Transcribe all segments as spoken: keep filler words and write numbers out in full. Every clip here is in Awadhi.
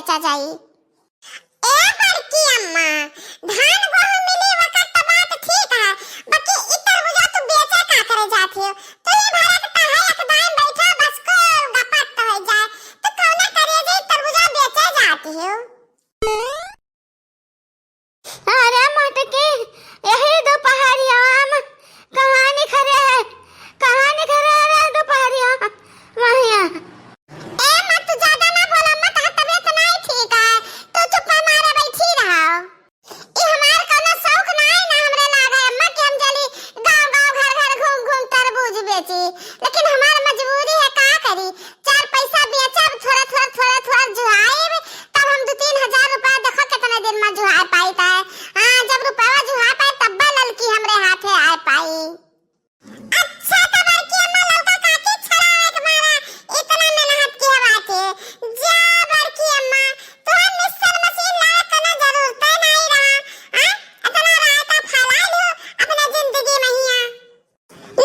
बेचा जाई। ए बड़की अम्मा, धान गोहूं मिली वकर त बात ठीक है, बाकी ई तरबुजा तू बेचे का करे जात हो? तू ही भरे के तहे एक दाईं बैठा, बस गोल गपत हो जाए, तो कौना करे जे ई तरबुजा बेचे जात हो? अरे मटकी, यही दोपहरिया में कहाँ निखरे है, कहाँ निखरे है रे दोपहरिया में? ए, मत तू ज्यादा ना बोला, मत, हाँ, तबीयत नाहीं ठीक है, तू चुप्पा मारे बैठी रहा। ई हमार कौनो शौक नाहीं ना हमरे लाग है, अम्मा, कि हम चली गाँव गाँव घर घर घूम घूम तरबूज बेची, लेकिन हमार मजबूरी है, का करी, चार पैसा बेचब, थोड़ा थोड़ा थोड़ा थोड़ा जुहाइब, तब हम दू तीन हजार रुपया देखो कितने दिन में जुहा पाई ता। हाँ, जब रुपया जुहा पाई तब्बे ललकी हमरे हाथे आए पाई। अच्छा, तो बड़की अम्मा ललका काकी छड़ावे के मारा इतना मेहनत की बात है। जा बड़की अम्मा, तोहर मिक्सर मशीन लावे के ना जरूरत नहीं रहा। हाँ, इतना रायता फैला लियो अपने जिंदगी में हिया।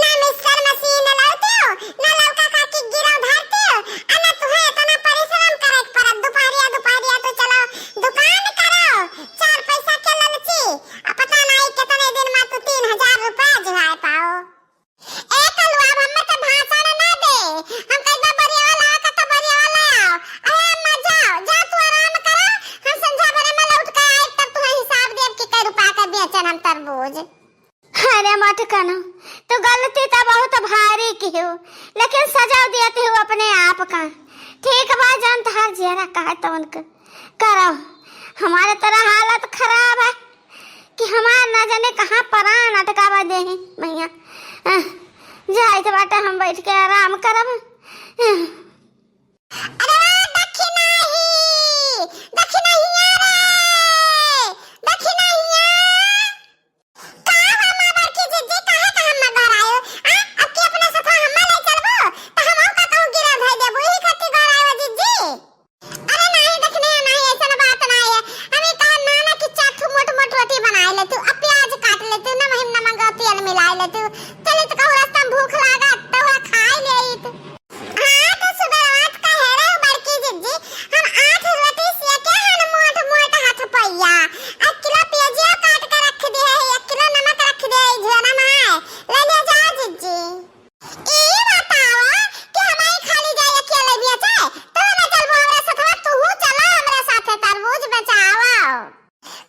ना मिक्सर मशीन लौटेउ, ना ललका काकी गिरव धरतेउ, आ ना तुहे इतना परिश्रम करे के पड़त। दुपहरिया, दुपहरिया तो चलो दुकान करो, चार पैसा के ललची, आ पता नहीं कितने दिन में तू तीन हजार रुपया जुहाए पाओ। ए कलुआ, अब हमें तो भाषण ना दे, हम कह दे बरियावा लाओ का तो बरियावा ले आओ। अरे अम्मा जाओ, जा तू आराम करो, हम संझा भरे में लौट के आए तब तुम्हें हिसाब देब कि कै रुपया का बेचन हम तरबूज। अरे मटकनो, तू गलती तो बहुत भारी किहो, लेकिन सजा देती हो अपने आप का। ठीक बा, जौन तहार जियरा कहे तवन क-, करो। हमारे तरह हालत खराब है कि हमार ना जाने कहाँ परान अटकावा देही मैया। अह, जाइत बाटे, हम बैठ के आराम करब। अह, अरे दखिनही, दखिनहिया रे, दखिनहिया। का हो माँ बड़की जिज्जी, काहे का हम्मा घर आयो? आ, अब की अपने साथ हम्मा ले चलबो, त हमहू का कहूँ गिरा धइ देबो, यही खातिर घर आयो जिज्जी। अरे नाही दखिनहिया, नाही, ऐसन बात नाही है। हम ई कहन ना ना कि चार ठो मोट मोट रोटी बनाए ले तू, आ प्याज काट ले तू, नमक नमक तेल मिलाए ले तू। चलित कहूँ रास्ता में भूख लागत, त वह खाए ले आइत। हाँ, तो सुबह रात का है रे बड़की जिज्जी, हम आठ रोटी सेके हन मोट मोट हाथ पैया, एक किलो प्याजिया काट के रख दे है, एक किलो नमक रख दे है, झोरा में है, ले ले जा जिज्जी। ई बतावा कि हमारी खाली जाए अकेले बेचे, तो ना चलबो हमरे साथवा, तू चला हमरे साथे तरबूज बेचावा।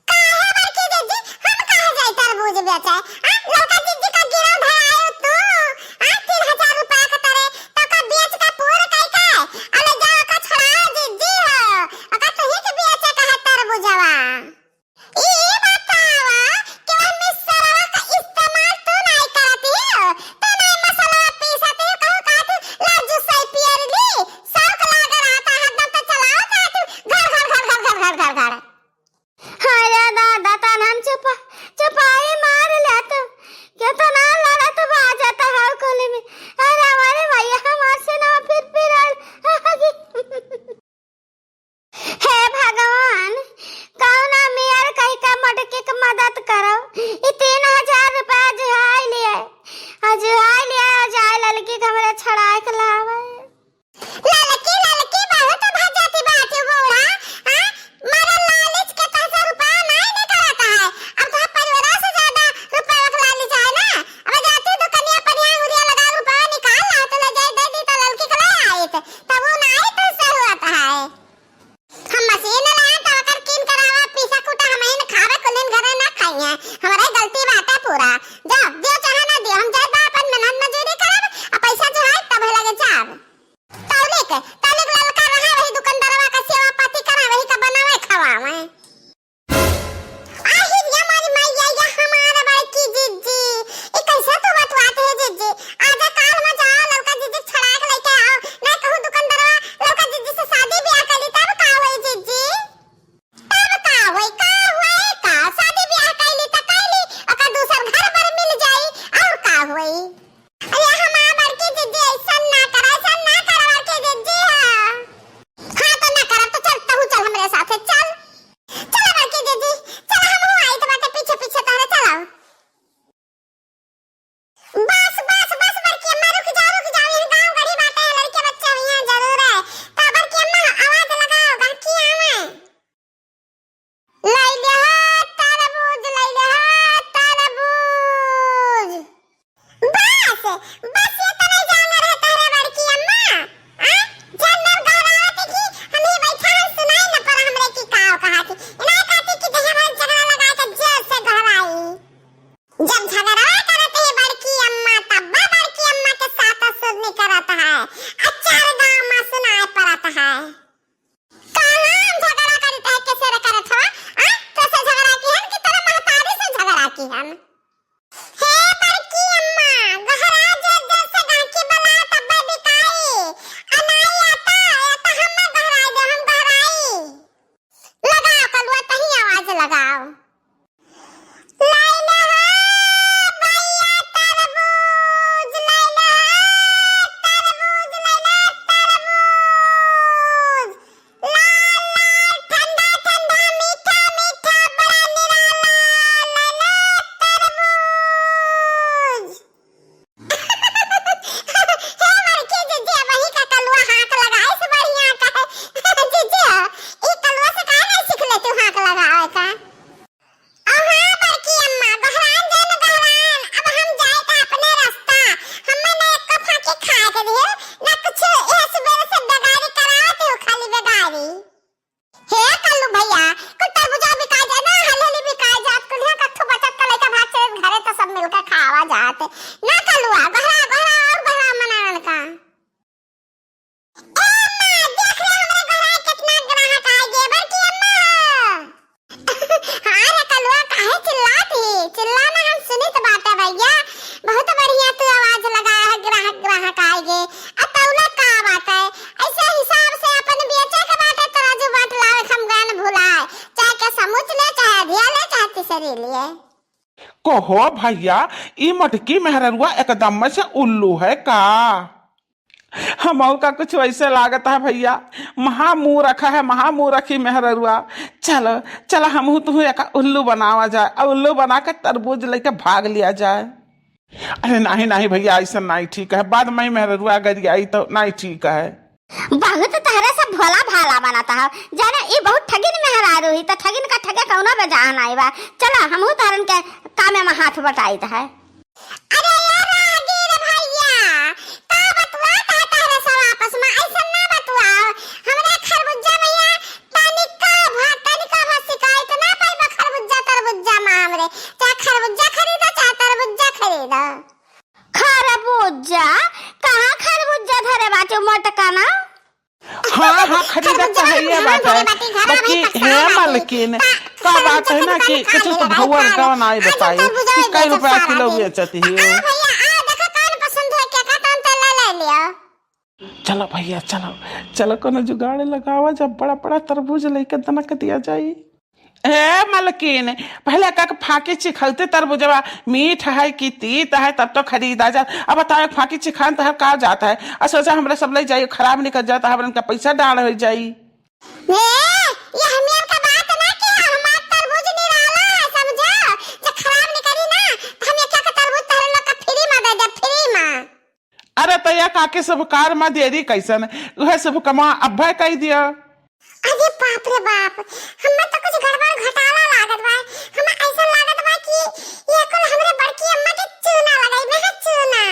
काहे बड़की दीदी, हम काहे जाई तरबूज बेचे? आ, ललका दीदी का गिरव धरायो तू, आ, तीन हजार रुपया के तरे, तो का बेच के पूर कई के, अले जा ओका छोड़ा दीदी हो, ओका तुही के बेचे का है तरबूजवा। ई बतावा कि वह मिक्सरवा का इस्तेमाल तू नाई करती हो, तू नाई मसाला पीसती हो, कहूँ का तू लाजू सही पियर ली, शौक लाग रहा था, हरदम तो चलाओ था तू, घर, घर, घर। अरे दादा, तन हम चुपा-, चुपाई मार लेत। केतना लड़त बाजत हौ कुल में। अरे हमारे भैया, हमार से ना फिर पिराल। हे भगवान, कौना मेर कहि के मोटकी के मदद करो। ई तीन हजार रुपया जुहाई लिए, आ जुहाई लिए, आ जाए ललकी के हमरे छड़ाए के लावे। ललकी, ललकी बहुत भजती बाटी बूढ़ा, आ? मरे लालच के तहसे रुपया नाई निकलता है। अब तो परिवार से ज्यादा रुपया के लालच है ना। अब जाती दुकनिया पर यहाँ उरिया लगा रुपया निकाल ला, तो ले जाए दे दी तो ललकी के ले आई थे। तब वो नाई तो से हुआ था है। हम मशीन लाए तो ओकर कीन करावा, पीसा कूटा हम ही न खावे, कुलिन घरे ना खाइए। हमारे गलती बात है पूरा। जाओ, दियो चाहे ना दियो, हम जाए बा अपन मेहनत मजूरी करब, आ पैसा जो है तब लगे जाब। तौलिक, तौलिक ललका रहा, वही दुकानदारवा का सेवा पाती करा, वही का बनावे खवावे। आहिर या मारी माई, या, या हमारा बड़की जिज्जी, ई कैसे तू बतवात है जिज्जी? आजा काल में जाओ, ललका जिज्जी छड़ा के लेके आओ, नहीं कहूँ दुकानदारवा ललका जिज्जी से शादी ब्याह कर ली, तब का होई जिज्जी? तब का होई, का होई, का शादी ब्याह कर ली त कर ली, ओकर दूसर घर बर हम। हे बड़की अम्मा, गहरा जे जे से गाहकी बला तब्बे बिकाई। अनाई आता, या तो हम गहराई दे, हम गहराई। लगाओ कलुआ, तहीं आवाज लगाओ। लैला हो भैया तरबूज, लैला हो तरबूज, लैला तरबूज। लाल लाल ठंडा ठंडा मीठा मीठा बड़ा निराला, लैला तरबूज। हे बड़की जिज्जी, अबही का कलुआ हाथ लगाइस बढ़िया कहे। जिज्जी, ई कलुआ से काहे नहीं सीख ले तू हाथ लगावे का? ओ हाँ बड़की अम्मा, गोहरान जान गोहरान, अब हम जाए का अपने रास्ता। हमें ना एक फाकी खाए के दियो, ना कुछ, ये सुबह से बेगारी करावत हो, खाली बेगारी। हे कल्लू भैया, कुछ तरबूजा बिकाय जाए ना, हली हली बिकाय जाए, कुल्हिया कत्थू बचत का लइका भाग चले घरे तो सब मिलकर खावा जात। ना कल्लुआ, गोहरा, गोहरा और गोहरा मनानन का। ए माँ, देख रे हमरे गोहरा कितना ग्राहक आए गे, बड़की अम्मा। हाँ रे कलुआ, काहे चिल्लात ही? चिल्ला ना, हम सुनित बाटे भैया। बहुत बढ़िया तू आवाज लगा है, ग्राहक, ग्राहक आए गे। आ तौला का बाटे? ऐसे हिसाब से अपन बेचे के बाटे, तराजू बाट लावे, हम गन भुलाए। चाहे के समूच ले, चाहे अधिया ले, चाहे तिसरी लिए। कहो भैया, ई मोटकी मेहररुआ एकदम में से उल्लू है का? हमहू का कुछ वैसे लागत है भैया, महामूरख है, महामूरख ही मेहररुआ। चलो, चलो हमहू तुहू एक उल्लू बनावा जाए, और उल्लू बना के तरबूज लेके भाग लिया जाए। अरे नहीं, नहीं भैया, ऐसा नहीं ठीक है, बाद में मेहररुआ गरियाई तो नहीं ठीक है। बहुत तहरे से भोला भाला बनत है, जाने ई बहुत ठगिन मेहरारू ही, तो ठगिन का ठगे कौनो बेजाह नहीं बा। चलो हमहू तहरन के कामे में हाथ बटाइत है। अरे ए राहगीर भैया, का बतुआत है तहरे सब आपस में? ऐसन ना बतुआओ। हमरा खरबुज्जा भैया तनिका भा, तनिका भा सिकाइत ना पाइबा खरबुज्जा तरबुज्जा में हमरे। चाहे खरबुज्जा खरीदो, चाहे तरबुज्जा खरीदो। खरबुज्जा? कहाँ खरबुज्जा धरे बाटे मोटका ना? हाँ, हाँ, खरीदत तो है ये बात है। बाकी हे मलकिन, का बात है ना कि कुछ तो भौवर कौन आए बताई कि कई रुपया किलो बेचत ही हो। चलो भैया, चलो, चलो कोनो जुगाड़ लगावा, जब बड़ा बड़ा तरबूज लेके दनक दिया जाई। ए मलकिन, पहले का फाकी चिखलते तरबुजवा मीठ है कि तीत है, तब तो खरीदा जा। अब बताओ, फाकी चिखान तहर का जात है? आ सोचा हमरा सब ले जाई, खराब निकल जाता, हमरा इनका पैसा डाल हो जाई। ए, ये हमियन का बात ना कि हमार तरबूज निराला है, समझो? जे खराब निकली ना, तो हम एक एक तरबूज तहरे लोग का फ्री में दे दे, फ्री में। अरे तैया काके शुभ कार में देरी कैसन, उहे शुभ कमा अब्भे कई दिया। अरे बाप रे बाप, हमें तो कुछ गड़बड़ घोटाला लागत बा। हमें ऐसा लागत बा कि ये कुल हमरे बड़की अम्मा के चूना लगाई बे, चूना।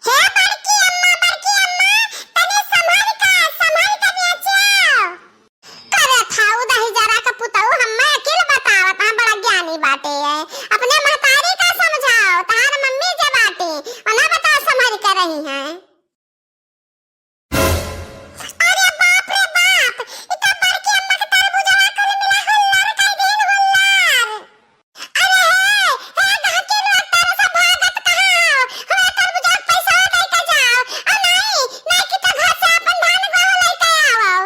हे बड़की अम्मा, बड़की अम्मा, तनी संभल के, संभल के बेचियो। करे था उ दही जरा के पुतऊ, हमें अकेल बतावत है, बड़ा ज्ञानी बाटे है। अपने महतारी का समझाओ, तहार मम्मी जे बाटी, उन्हें बताओ संभल के रही हैं। अरे बाप रे बाप, ई तो बड़की अम्मा के तरबूजवा कुल मिला हुल्लड़ कई दिन हुल्लड़। अरे हे, हे गहकी लोग तारे से भागत कहाँ हो? हमरा तरबूजा के पैसा दे के जाओ। आ नहीं, नहीं कि तो घर से अपन धान गहूँ लेके आओ।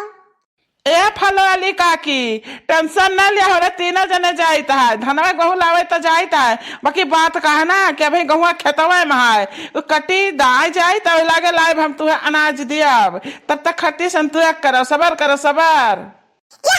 ए फल वाली काकी, टेंशन न लिया, हमरा तीनों जने जाइत है, धनवा गहूँ लावे तो जाइत है, बाकी बात कहा ना कि अभी गहुआ खेतवा में है, उ कटी दाई जाई तब लागे लाइब हम तुहे अनाज दियब, तब तक खटी संतुआ करो, सबर करो, सबर। ये